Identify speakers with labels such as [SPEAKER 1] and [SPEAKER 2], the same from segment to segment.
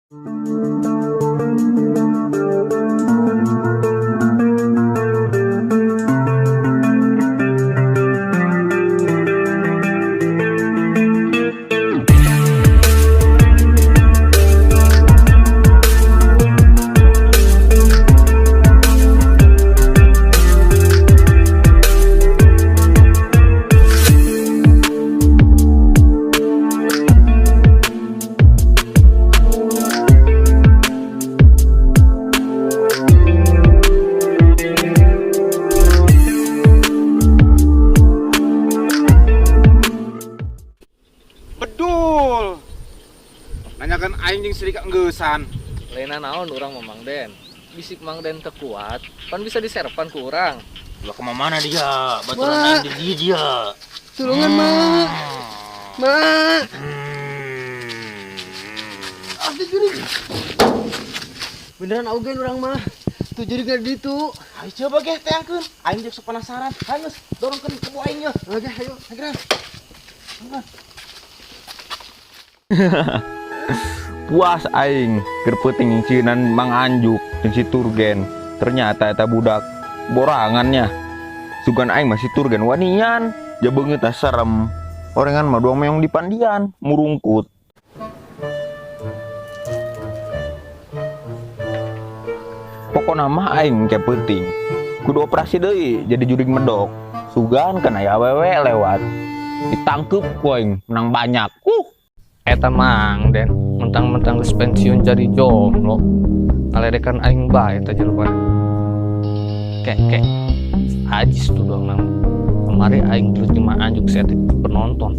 [SPEAKER 1] Bedul. Nanyakan aing jeung Sri keunggeusan.
[SPEAKER 2] Lain naon urang mah, Mang Den. Bisik Mang Den teu kuat, pan bisa diserpan ku urang.
[SPEAKER 3] Lah, kemana dia? Baturan aing di dia dia.
[SPEAKER 4] Tulungan, Mak. Mak. Ah, jurig. Beneran augen urang mah. Tuh jurig di ditu.
[SPEAKER 1] Ayo coba ge teangkeun. Aing jeung sok penasaran. Hayu geus, dorongkeun ke aing nya.
[SPEAKER 4] Oke, ayo.
[SPEAKER 1] Segera.
[SPEAKER 5] Puas aing keur peuting nyingsieunan Mang Anjuk jeung si Turgen. Ternyata eta budak borangannya. Sugan aing mah si Turgen wanian, ja beungeutna serem. Orengan mah doang meong di pandian, murungkut. Pokona mah aing ke peuting. Kudu operasi deui jadi jurig medok. Sugan kan aya awewe lewat. Ditangkep ku aing menang banyak.
[SPEAKER 2] Eta Mang Den, mentang-mentang geus pensiun jadi jomblo. Ngaledekan aing bae eta jelema. Kek kek. Ajis tuh doang nang. Kemari aing gelut jeung Mang Anjuk saya penonton.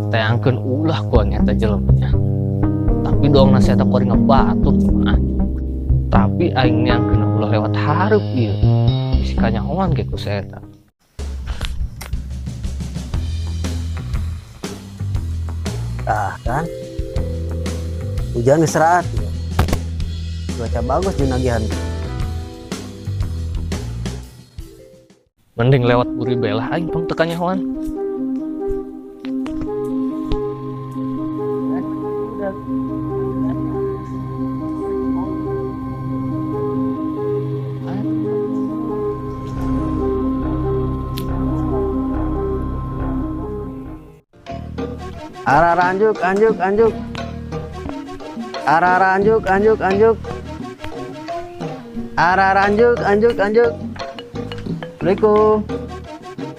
[SPEAKER 2] Teangkeun ulah ku aing eta jelema. Tapi doang nasi eta kuari ngebatur jeung Mang Anjuk. Tapi aing neangkeun ulah lewat hareup ieu. Bisi kanyahoan ge ku si eta.
[SPEAKER 4] Ah, kan. Hujan geus raat. Cuaca bagus di nagihan.
[SPEAKER 2] Mending lewat buri belah aing pang teu kanyahoan.
[SPEAKER 4] Arah anjuk, anjuk, anjuk. Arah anjuk, anjuk, anjuk. Arah anjuk, anjuk, anjuk. Assalamualaikum.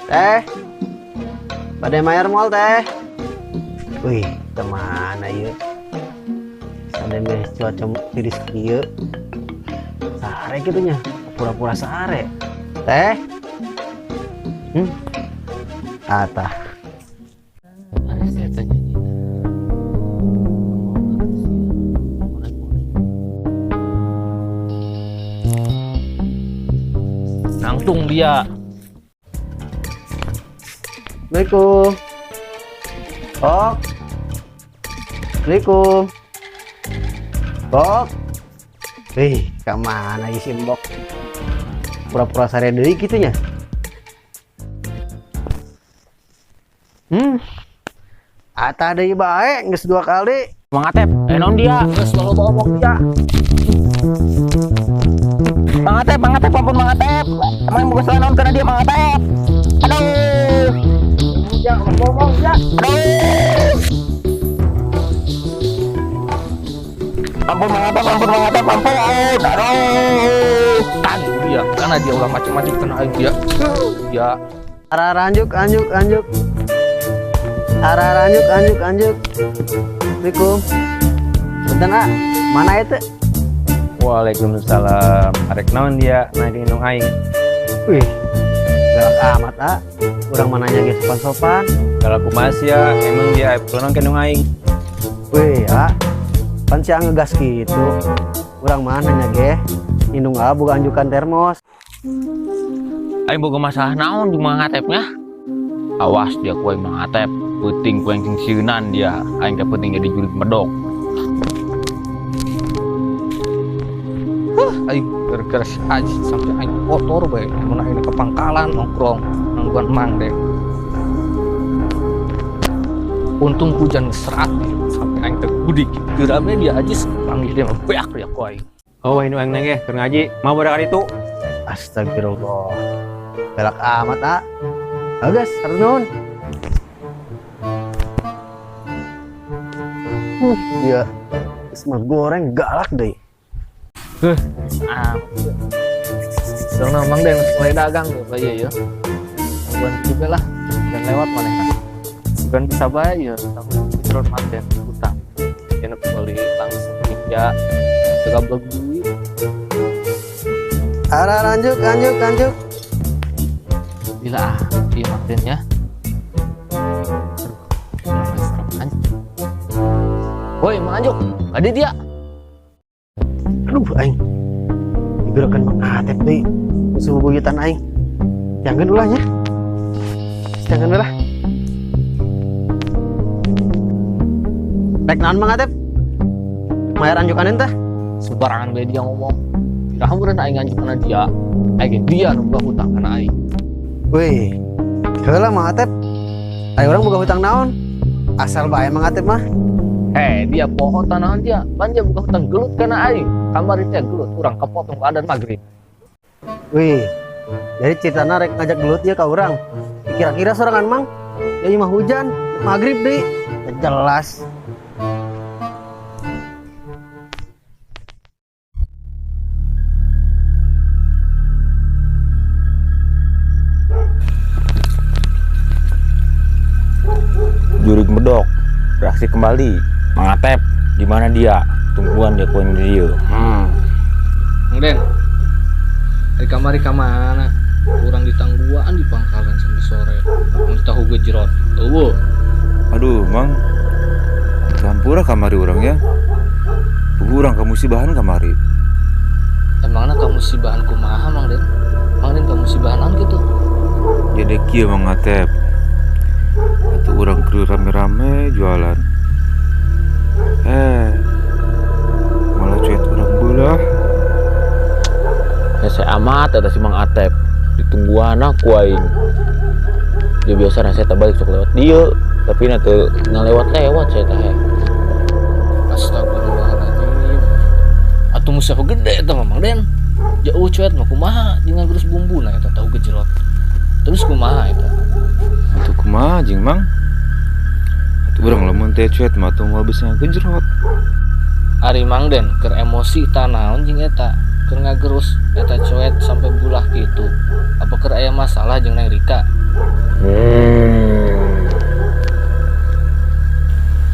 [SPEAKER 4] Teh. Pada mayar mall teh. Wih, kemana ieu? Sada meh cuaca tiris kieu. Sare kitu nya, pura-pura sare. Teh. Atah.
[SPEAKER 2] Nangtung dia.
[SPEAKER 4] Assalamualaikum. Ok. Assalamualaikum. Bok. Wih, kemana isi mbok? Pura-pura sare deui kitu nya. Atah deui bae geus 2 kali.
[SPEAKER 5] Mang Atep, naon dia?
[SPEAKER 2] Geus loba omong dia.
[SPEAKER 5] Mang Atep, Mang Atep, ampun Mang Atep. Emang bukan salah naon karena dia Mang Atep. Aduh.
[SPEAKER 2] Ya, ngomong ya.
[SPEAKER 5] Aduh. Ampun Mang Atep, ampun Mang Atep, ampun. Aduh.
[SPEAKER 2] Kan dia, karena dia ulah macam-macam kena aing dia. Ya.
[SPEAKER 4] Arah anjuk, anjuk, anjuk. Arah anjuk, anjuk, anjuk. Assalamualaikum. Bentar, ah. Mana itu?
[SPEAKER 6] Waalaikumsalam. Arek naon dia naik indung aing?
[SPEAKER 4] Wih, galak amat, ah. Urang mananya ge sopan-sopan.
[SPEAKER 6] Galak kumaha sia, emang dia aya perlu naon ka indung aing?
[SPEAKER 4] Wih, ah. Pan sia ngegas kitu. Urang mananya ge indung ah boga anjukan termos.
[SPEAKER 5] Aing boga masalah naon di Mang Atepnya? Awas dia ku aing Mang Atep, peuting ku aing singsieunan dia. Aing teh peuting jadi jurig medok.
[SPEAKER 2] Huh, aing gara-gara si Aji sampai aing kotor bae. Mun aing ke pangkalan nongkrong nungguan Mang deh. Untung hujan serat. Sampai aing teu gudik. Geurame dia Ajis panggil dia mah beak ya ku aing.
[SPEAKER 6] Oh, indung aing ge keur ngaji. Mau budak itu.
[SPEAKER 4] Astagfirullah. Galak amat, ah. Ayo, gas, harus nuhun. Dia semar goreng galak deh.
[SPEAKER 2] Ah. Soalnya Mang Den mulai dagang tuh kayak ya. Gangguan juga lah. Dan lewat mana kan. Bukan bisa bae ya, tapi terus maten utang. Enak beli langsung ya. Gablok duit.
[SPEAKER 4] Arah lanjut, lanjut, lanjut.
[SPEAKER 2] Gila ah, iya Mang Den ya. Woi, Mang Anjuk, ada dia.
[SPEAKER 4] Aduh, aing. Digerakan Mang Atep deui. Musuh bebuyutan aing. Jangan ulahnya. Jangan ulah. Rek naon Mang Atep? Mayar anjukan teh?
[SPEAKER 2] Sembarangan bae dia ngomong. Kira hamuran aing nganjuk kana dia. Aing dia nu boga hutang kana aing.
[SPEAKER 4] Wih, heula Mang Atep. Aing urang boga hutang naon? Asal bae Mang Atep mah.
[SPEAKER 2] Dia poho tanahan dia. Ban dia boga hutang gelut kana aing. Kamari teh gelut urang kepotong badan maghrib.
[SPEAKER 4] Wih, jadi ceritana rek ngajak gelut dia ka urang. Kira-kira sorangan Mang, ya imah hujan, maghrib deui. Jelas.
[SPEAKER 5] Jurig medok beraksi kembali. Mang Atep, di mana dia? Tungguan dia koin dia.
[SPEAKER 2] Mang Den. Dari kamari ka mana? Urang ditangguan di pangkalan sampai sore. Mun tahu gejrot. Eueuh.
[SPEAKER 7] Aduh, Mang. Campur kamari urang ya. Urang kamusibahan kamari.
[SPEAKER 2] Emangna kamusibahan kumaha, Mang Den? Mang Den kamusibahan naon kitu?
[SPEAKER 7] Jadi kieu Mang Atep. Atuh urang keur rame-rame jualan. Malah cuet urang belah.
[SPEAKER 5] Hese amat eta si Mang Atep. Ditungguan aku aing. Dia biasa saya balik sok lewat dia, tapi na teu ngalewat-lewat saya teh.
[SPEAKER 2] Astagfirullahaladzim. Atuh musibah gede eta mah Mang Den. Jauh cuet mah kumaha jeung ngagerus bumbuna eta tahu gejrot. Terus kumaha eta?
[SPEAKER 7] Atuh kumaha jeung Mang? Atuh urang lamun teh cuet mah atuh moal bisa gejrot.
[SPEAKER 2] Ari Mang Den keur emosi tanaon jeung eta? Keur ngagerus eta cuet sampai bulah kitu. Apa keur aya masalah jeung Neng Rika?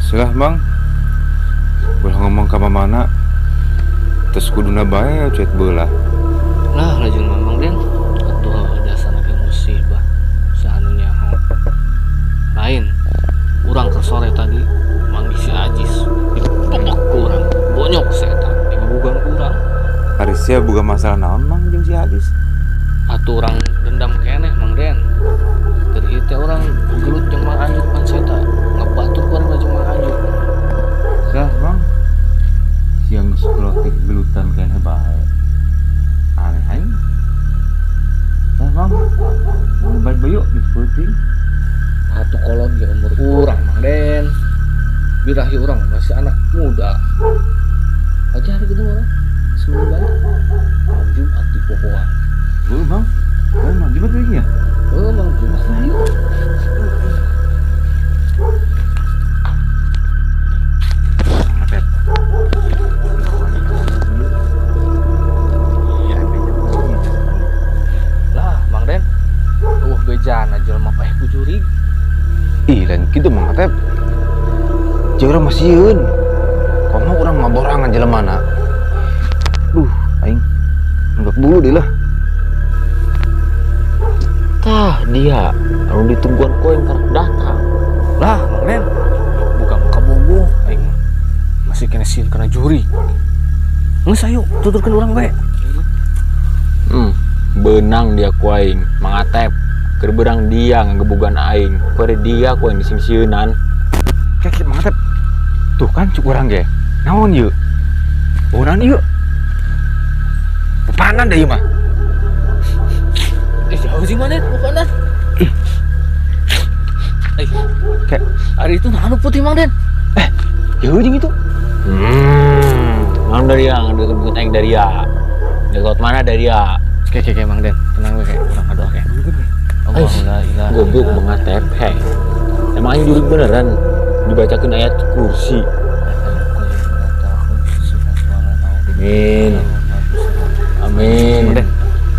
[SPEAKER 7] Sudah Mang. Ulah ngomong ka mamana. Terus kuduna bae cuet belah.
[SPEAKER 2] Lah lajeng Mang Den. Atuh dasarna ke musibah. Saha nu nyaho. Lain urang keur sore tadi manggih si Ajis dipepek ku urang. Bonyok si eta digebugan ku urang.
[SPEAKER 7] Ari sia boga masalah naon Mang jeung si Ajis?
[SPEAKER 2] Atuh urang dendam keneh Mang Den. Keur ieu teh urang gelut jeung Mang Anjuk pan si eta ngebatur ku urang jeung Mang Anjuk.
[SPEAKER 7] Sah Mang. Siang geus gelut gelutan keneh bae. Aneh aing. Sah Mang. Balik bae yuk geus peuting.
[SPEAKER 2] Atuh kolot ge umur urang Mang Den. Birahi urang masih anak muda. Aja hari gitu orang. Sebelum balik. Malam Jumat di pohoan.
[SPEAKER 7] Oh, Bang. Oh, malam Jumat lagi ya?
[SPEAKER 2] Oh, malam Jumat lah yuk. Lah, Mang Den. Bejana jelema paeh ku jurig.
[SPEAKER 7] Ih, lain kitu Mang Atep. Jeung urang mah sieun. Komo urang mah borangan jelemana. Duh, aing nunggak bulu deui lah.
[SPEAKER 5] Tah, dia anu ditungguan ku aing karek datang.
[SPEAKER 2] Lah, Mang Den. Buka muka bogo aing mah. Masih kena sieun kana jurig. Geus ayo tuturkeun urang bae.
[SPEAKER 5] Benang dia ku aing, Mang Atep. Keur beurang dia ngagebugan aing, keur dia ku aing disingsieunan.
[SPEAKER 7] Kek Mang Atep. Tuh kan cuk urang ge. Naon ieu? Oh, naon ieu? Papanan da ieu mah.
[SPEAKER 2] Jauh sih mana? Papanan.
[SPEAKER 7] Kek.
[SPEAKER 2] Hari itu naon putih Mang Den?
[SPEAKER 7] Jauh jeung itu. Mana dari yang deket-deket aing dari ya. Dekat mana dari ya?
[SPEAKER 2] Oke, oke, oke, Mang Den. Tenang we, kayak urang ngadoa kayak. Allahu la ilaha
[SPEAKER 7] Goblok mengatep he. Emang aing jurig beneran dibacakeun ayat kursi. Amin. Amin.
[SPEAKER 2] Mang Den.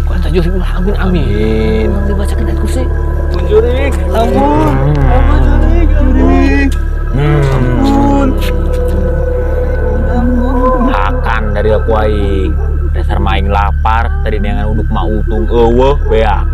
[SPEAKER 2] Kok eta jurig ulah amin amin.
[SPEAKER 7] Amin.
[SPEAKER 2] Urang dibacakeun ayat kursi.
[SPEAKER 1] Jurig, ampun. Ampun jurig, jurig.
[SPEAKER 7] Ampun. Hakan dari aku aing. Dasar maing lapar tadi neangan uduk mah utung eueuh beak.